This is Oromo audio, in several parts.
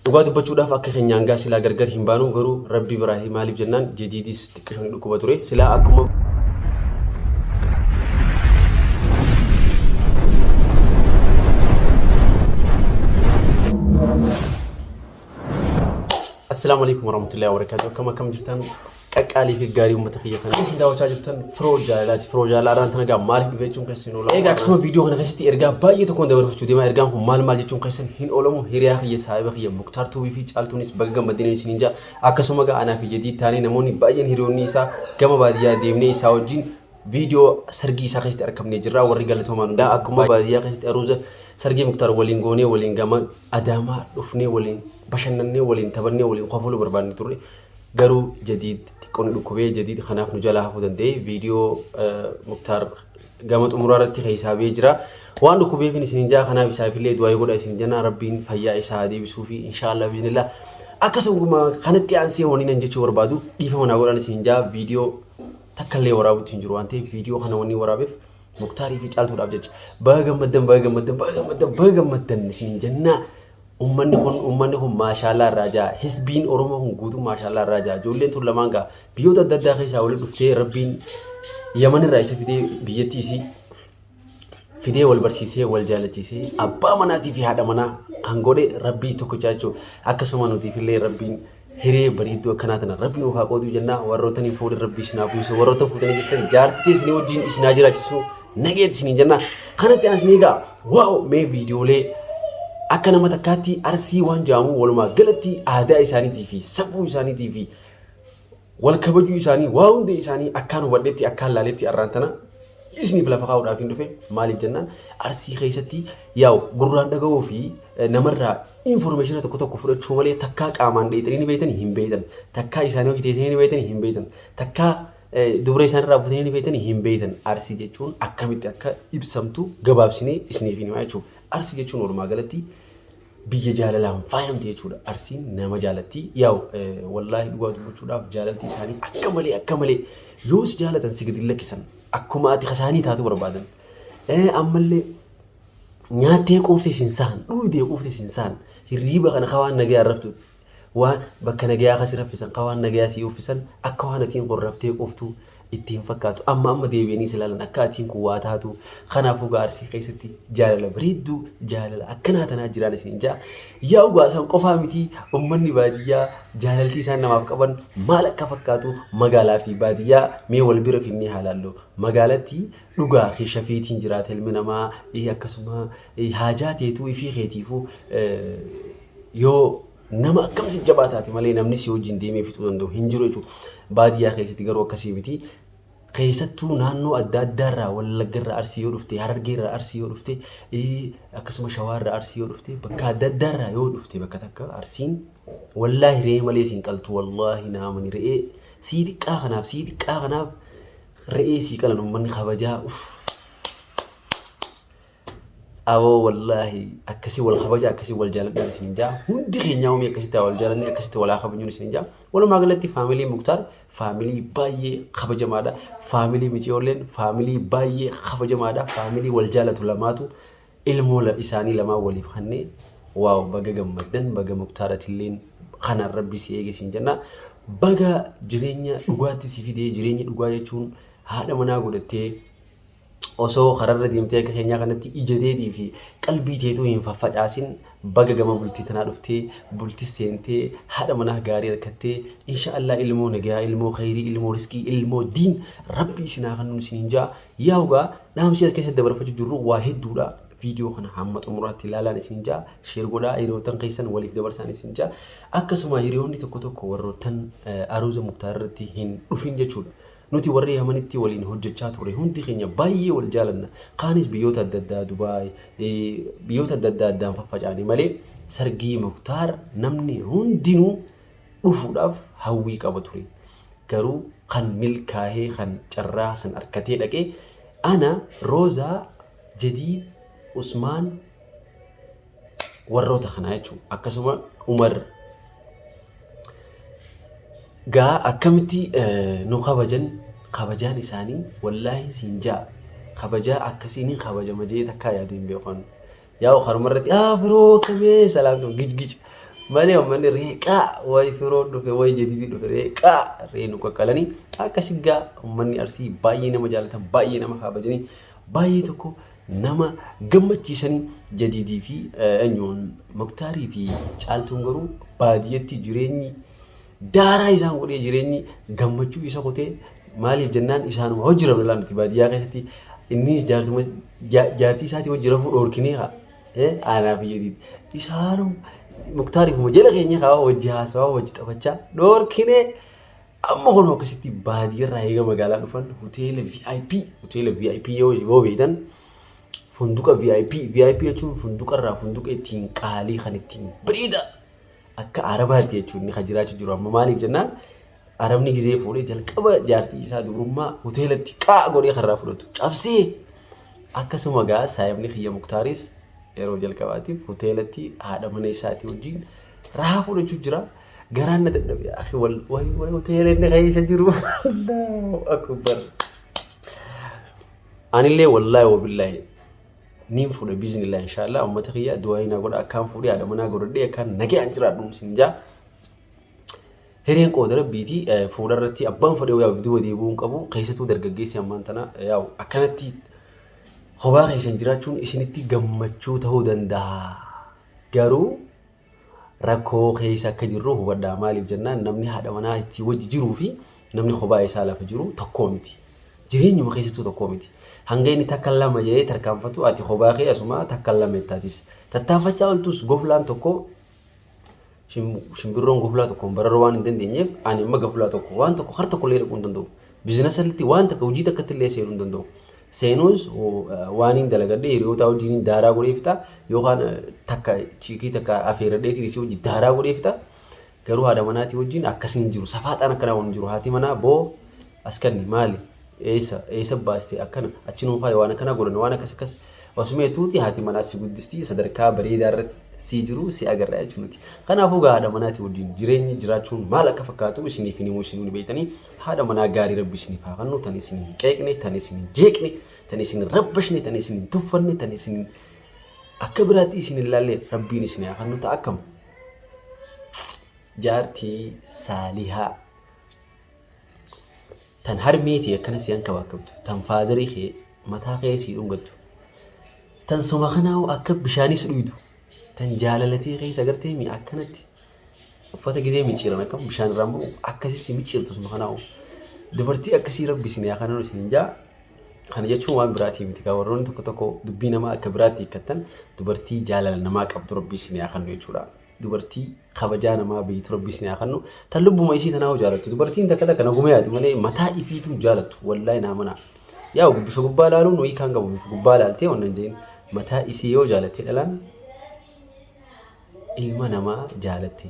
Dhugaa dubbachuudhaaf akka keenyaan gaa silaa gargar hin baanu, garuu rabbi biraa maaliif jennaan Jadiidis xiqqisho ni dhukkuba ture silaa akkuma. Assalaamu alaikum warahmatullahi wabarakatuh. Akkam akkam jirtan, qaqqaalii fi gaarii uummata kiyya kana? Isin daawwachaa jirtan Firoo Jaalalaati. Firoo Jaalalaadhaan tana gaa maaliif dhufe jechuun keessan hin oolamu. Egaa akkasuma viidiyoo kana keessatti ergaa baay'ee tokkoon dabarfachuu deema. Ergaan kun maal maal jechuun keessan hin oolamu. Hiriyaa kiyya, saahiba kiyya Muktaar Tuubii fi Caaltuunis baga gammaddanii isiniin jaa. Akkasuma gaa anaa fi Jadiid taanee namoonni baay'een hiriyoonni isaa gama baadiyyaa deemnee isaa wajjin viidiyoo sargii isaa keessatti argamnee jirra. Warri galatoomaan hundaa akkuma baadiyyaa keessatti aruuza sargii Muktaar waliin goonee, waliin gama Adaamaa dhufnee, waliin bashannannee, waliin taphannee, waliin kofaluu barbaanne turre. Garuu Jadiid xiqqoo ni dhukkubee, Jadiid kanaaf nu jalaa hafuu danda'e. Viidiyoo Muktaar gama xumuraa irratti keessaa ba'ee jira. Waan dhukkubeefin isinin jaa, kanaaf isaafillee du'aa godha isin jenna. Rabbiin fayyaa isaa haa deebisuu fi inshaallah biiznillah. Akkasuma kanatti aansee waniin an jechuu barbaadu, dhiifama naa godhan isin jaa, viidiyoo takka illee waraabutti hin jiru waan ta'eef, viidiyoo kana wanni waraabeef Muktaarii fi Caaltuudhaaf jecha. Baga gammaddan, baga gammaddan, baga gammaddan, baga gammaddan isin jennaa. Uummanni kun maashaallaa irraa jaa. Hizbiin Oromoo kun guutuu maashaallaa irraa jaa. Ijoolleen tun lamaan gaa biyyoota adda addaa keessaa walitti dhuftee, Rabbiin Yaman irraa isa fidee, biyyattii isii fidee, wal barsiisee, wal jaalachiisee, abbaa manaatii fi haadha manaa kan godhe Rabbii tokkicha jechuudha. Akkasuma nutiif illee Rabbiin hiree bareedduu akkanaa tana Rabbi nuuf haa qooduu jennaa. Warroota hin fuudhin Rabbi isin haa buusu, warroota fuutanii jirtan jaartii teessanii wajjin isin haa jiraachisu, nageet isiniin jennaa. Kanatti aansinii egaa wow, mee viidiyoolee akka nama takkaatti Arsii waan jedhamu, walumaa galatti aadaa isaaniitii fi safuu isaaniitii fi wal kabajuu isaanii, waa hunda isaanii akkaan hubadhetti, akkaan laaletti arraan tana isiniif lafa kaa'uudhaaf hin dhufe. Maaliif jennaan, Arsii keessatti yaa'u gurraan dhaga'uu fi namarraa information tokko tokko fudhachuu malee takkaa qaamaan dheeyxanii ni beektan hin beektan, takkaa isaanii hojii teessanii ni beektan hin beektan, takkaa dubra isaanirraa fuutanii ni beektan hin beektan. Arsii jechuun akkamitti akka ibsamtu gabaabsinee isiniif himaa jechuudha. Arsii jechuun walumaa galatti biyya jaalalaan faayamte jechuudha. Arsiin nama jaalatti. Yaa'u wallaahi dhugaa dubbachuudhaaf jaalalti isaanii akka malee, akka malee. Yoo si jaalatan si gadi lakkisan, akkuma ati kasaanii taatu barbaadan. Ammallee nyaattee quuftee sin sahan, dhugdee quuftee sin sahan, hirriiba kana kawaan nagayaa raftu, waan bakka nagayaa kasi raffisan, kawaan nagayaa si uffisan, akka waan atiin kun raftee quuftu ittiin fakkaatu. Amma amma deebi'anii si ilaalan akka atiin kun waa taatu. Kanaafuu gaa Arsii keessatti jaalala bareedduu, jaalala akkanaa tanaa jiraan isin jaa. Yaa dhugaa san qofaa miti, uummanni baadiyyaa jaalaltii isaan namaaf qaban maal akka fakkaatu magaalaa fi baadiyyaa mee wal bira finnee haa laallu. Magaalatti dhugaa fi shafiitiin jiraata ilmi namaa, akkasuma haajaa teetuu ifii keetiifuu yoo nama akkamsi jabaa taate malee namni si wajjin deemee fixuu danda'u hin jiru jechuudha. Baadiyyaa keessatti garuu akkasii miti. Keessattuu naannoo adda addaarraa, Wallaggarraa Arsii yoo dhufte, Harargeerraa Arsii yoo dhufte, akkasuma Shawaarraa Arsii yoo dhufte, bakka adda addaarraa yoo dhufte, bakka takka Arsiin wallaahi re'ee malee siin qaltu. Wallaahi naamani, re'ee sii xiqqaa kanaaf, sii xiqqaa kanaaf re'ee sii qalan. Uummanni kabajaa uff. Awoo wallaahi akkasii wal kabaja, akkasii wal jaaladhaan isiniin jaa. Hundi keenyaa uumii akkasitti wal jaalannee akkasitti walaa kabajuun isiniin jaa. Walumaa galatti faamilii Muktaar faamilii baay'ee kabajamaadha. Faamilii Miciyoolleen faamilii baay'ee kabajamaadha. Faamilii wal jaalatu lamaatu ilmoo isaanii lamaan waliif kennee. Wow, baga gammaddan, baga Muktaaratilleen kanaan Rabbi si eege siin jenna. Baga jireenya dhugaatti si fidee. Jireenya dhugaa jechuun haadha manaa godhattee osoo kararra deemtee akka keenyaa kanatti ija teetii fi qalbii teetuu hin faffacaasin, baga gama bultii tanaa dhuftee, bultis seentee, haadha manaa gaarii argattee, insha Allah ilmoo nagayaa, ilmoo khayrii, ilmoo riskii, ilmoo diin Rabbi isin haa kennuun isiniin jaa. Yaa dhugaa dhaamsi as keessatti dabarfachuu jirru waa hedduudha. Viidiyoo kana hamma xumuraatti ilaalaan isin jaa, share godhaa, hiriyoottan keessan waliif dabarsaan isin jaa. Akkasuma hiriyoonni tokko tokko warroottan aruuza Muktaar irratti hin dhufin jechuudha. Nuti warri Yamanitti waliin hojjechaa turre hundi keenya baay'ee wal jaalanna. Kaanis biyyoota adda addaa, Dubaay, biyyoota adda addaa addaan faffacaane malee sargii Muktaar namni hundinuu dhufuudhaaf hawwii qaba ture. Garuu kan milkaa'ee, kan carraa san argatee dhaqee ana, Roozaa, Jadiid, Usmaan, warroota kanaa jechuudha. Akkasuma Umar gaa akkamitti nu kabajan, kabajaan isaanii wallaahi siin jaa, kabajaa akkasiin kabajama jee takkaa yaadeen beekan. Yaa'u karuma irratti aa firoo akkamee salaamtu gij gij Malee uummanni reeqaa wayi firoo dhufe wayi jadiidii dhufe reeqaa ree nu qaqqalanii akkasi gaa. Uummanni Arsii baay'ee nama jaalatan, baay'ee nama kabajanii, baay'ee tokko nama gammachiisanii. Jadiidii fi eenyuun Muktaarii fi Caaltuun garuu baadiyyatti jireenyi daaraa isaan godhee, jireenyi gammachuu isa kutee. Maaliif jennaan isaanuma hojii laan nuti baadiyyaa keessatti innis jaartuma jaartii isaatii hojii rafuu dhoorkinee haa aanaa fi jadiid isaanuma Muktaariifuma jala keenya haa hojii haasawaa hojii taphachaa dhoorkinee. Amma kun akkasitti baadiyyaarraa eega magaalaa dhufan hoteela VIP, hoteela VIP yoo beektan, funduqa VIP. VIP jechuun funduqarraa funduqa ittiin qaalii kan ittiin bareeda akka Arabaatti jechuun inni kan jiraachuu jiru amma. Maaliif jennaan Arabni gizee fuudhee jalqaba jaartii isaa dubrummaa hoteelatti qaa godhee karraa fudhatu cabsee. Akkasuma gaa saayibni kiyya Muktaaris yeroo jalqabaatiif hoteelatti haadha mana isaatii wajjin rahaa fudhachuu jira. Garaan na dadhabe akhi, wal wayi wayi hoteela inni keessa jiru, Allahu akbar. Anillee wallaahi wabillaahi niin fuudha biiznillah inshaallah. Uummata kiyya du'aa naa godha akkaan fuudhee haadha manaa godhadhee akkaan nagaan jiraadhu isin jaa. Hireen qooda rabbiiti. Fuudha irratti abbaan fedhe yaa'u duuba deebi'uu hin qabu. Keessattuu dargaggeessi ammaan tana yaa'u akkanatti kophaa keessan jiraachuun isinitti gammachuu ta'uu danda'a. Garuu rakkoo keessa akka jirru hubadhaa. Maaliif jennaan namni haadha manaa itti wajji jiruu fi namni kophaa isaa lafa jiru tokkoo miti. Jireenyuma keessattuu tokkoo miti. Hanga inni takka lama jedhee tarkaanfatu ati kophaa kee asuma takka lama jettaatis. Tattaaffachaa ooltus goflaan tokko, shimbirroon goflaa tokkoon bararuu waan hin dandeenyeef, ani amma goflaa tokko waan tokko har tokko illee dhaquu hin danda'u. Biizinasatti waan takka hojii takkatti illee seenuu hin danda'u. Seenuus waan hin dalagadhee hiriyoota wajjin daaraa godhee fixa yookaan takka chiikii takka afeeradheetiin isii wajjin daaraa godhee fixa. Garuu haadha manaatii wajjin akkasiin hin jiru. Safaaxaan akkanaa waan hin jiru. Haati manaa boo askanni maali? Eessa eessa baaste akkana achi nuuf waan akkana godhan waan akkas akkas osuma tuuti haati manaa si guddistii sadarkaa bareedaa irratti si jiru si agarra jechuudha. Kanaafuu gaa haadha manaatii wajjin jireenyi jiraachuun maal akka fakkaatu isiniif hin himuu, isin beektanii. Haadha manaa gaarii rabbi isiniif haa kennu, tan isin hin qeeqne, tan isin hin jeeqne, tan isin hin rabbashne, tan isin hin tuffanne, tan isin akka biraatti isin hin laalle rabbiin isin haa kennu. Ta'a akkam jaartii saalihaa tan harmeetii akkana si hankabaakabdu, tan faazarii kee mataa kee sii dhungattu, tan soma kanaa akka bishaanis dhuydu, tan jaalalatii keessa agartee mi akkanatti uffata gizee micciiran akkam bishaan irraan bu'u akkasii si micciirtu, suma kanaa dubartii akkasii rabbi isin haa kennu isin jaa. Kana jechuun waan biraatii miti kaa, warroonni tokko tokko dubbii namaa akka biraatti hiikkattan. Dubartii jaalala namaa qabdu rabbi isin haa kennu jechuudha. Dubartii kabajaa namaa beektu rabbi isin haa kennu. Tan lubbuma isii tanaa jaalattu. Dubartiin takka takka naguma yaati malee mataa ifiitu jaalattu, wallaahi naa mana. Yaa bifa gubbaa ilaaluun wayii kaan qabu, bifa gubbaa ilaaltee wannan jeen mataa isii yoo jaalatte dhalaan ilma namaa jaalatte.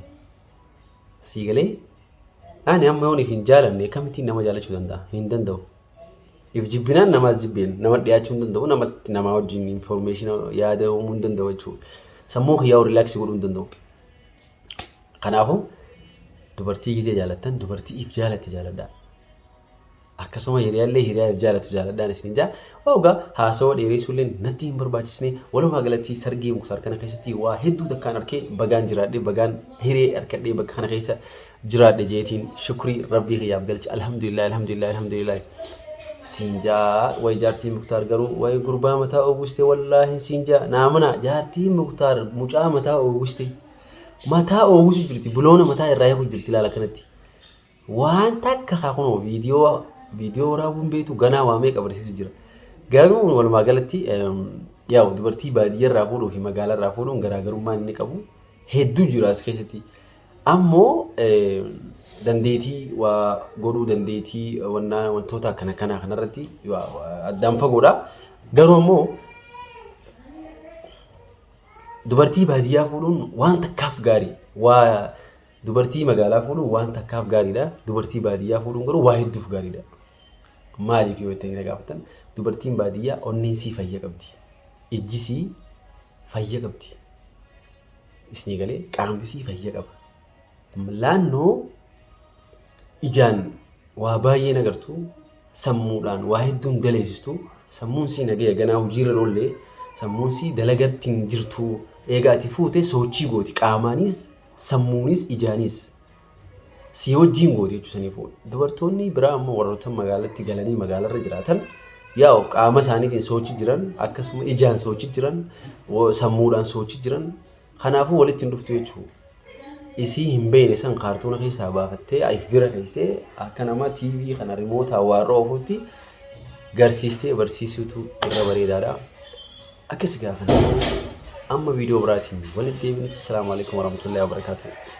Sii galee ani amma yoon if hin jaalanne akkamittiin nama jaalachuu danda'a? Hin danda'u. If jibbinaan namaas jibbeen nama dhiyaachuu hin danda'u, namatti namaa wajjin information yaada uumuu hin danda'u jechuudha. Sammuu kiyyaa relax godhuu hin danda'u. Kanaafuu dubartii gizee jaalattan dubartii if jaalatte jaaladhaa. Akkasuma hiriyaallee hiriyaa if jaalatu jaaladhaan isin jaa. Ogaa haasawaa dheeressuullee natti hin barbaachisne. Walumaa galatti sargii Muktaar kana keessatti waa hedduu takkaan arkee bagaan jiraadhe, bagaan hiree harkadhee bakka kana keessa jiraadhe jeetiin shukrii rabbii kiyyaaf galche. Alhamdulillah, alhamdulillah, alhamdulillah. Siinjaa way jaartii Muktaar garuu way gurbaa mataa oowwiste, wallaahi siinjaa naamana jaartii Muktaar mucaa mataa oowwiste, mataa oowwisu jirti, buloona mataa irraa eegu jirti. Ilaala kanatti waan takka haa kunoo viidiyoo waraabuun beektu ganaa waa meeqa barsiisu jira. Garuu walumaa galatti yaa'u dubartii baadiyyaarraa fuudhuu fi magaalaarraa fuudhuun garaagarummaan inni qabu hedduu jira as keessatti. Ammoo dandeettii waa godhuu, dandeettii wantoota akkana kanaa kanarratti addaan fagoodha. Garuu ammoo dubartii baadiyyaa fuudhuun waan takkaaf gaarii, waa dubartii magaalaa fuudhuun waan takkaaf gaariidha. Dubartii baadiyyaa fuudhuun garuu waa hedduuf gaariidha. Maaliif yoo jettanii na gaafatan, dubartiin baadiyyaa onneen sii fayya qabdi. Ijji sii fayya qabdi. Isinii galee qaamni sii fayya qaba. Laannoo ijaan waa baay'ee nagartu, sammuudhaan waa hedduun daleessistu, sammuun sii nagaya ganaa hojiirra oollee, sammuun sii dalagatti hin jirtu. Egaa ati fuute sochii gooti qaamaanis. Sammuunis ijaanis si wajjin gooti jechuudha saniifuu. Dubartoonni biraa ammoo warroota magaalatti galanii magaalarra jiraatan yaa'u qaama isaaniitiin sochii jiran, akkasuma ijaan sochii jiran, sammuudhaan sochii jiran, kanaafuu walitti hin dhuftu jechuudha. Isii hin beekne san kaartoona keessaa baafattee if bira keessee akka nama TV kana rimootaan waarra oofutti garsiistee barsiisuutu irra bareedaadha. Akkas gaafannee amma viidiyoo biraatiin walitti deebinutti, salaamu alaikum warahmatullahi wabarakatuh.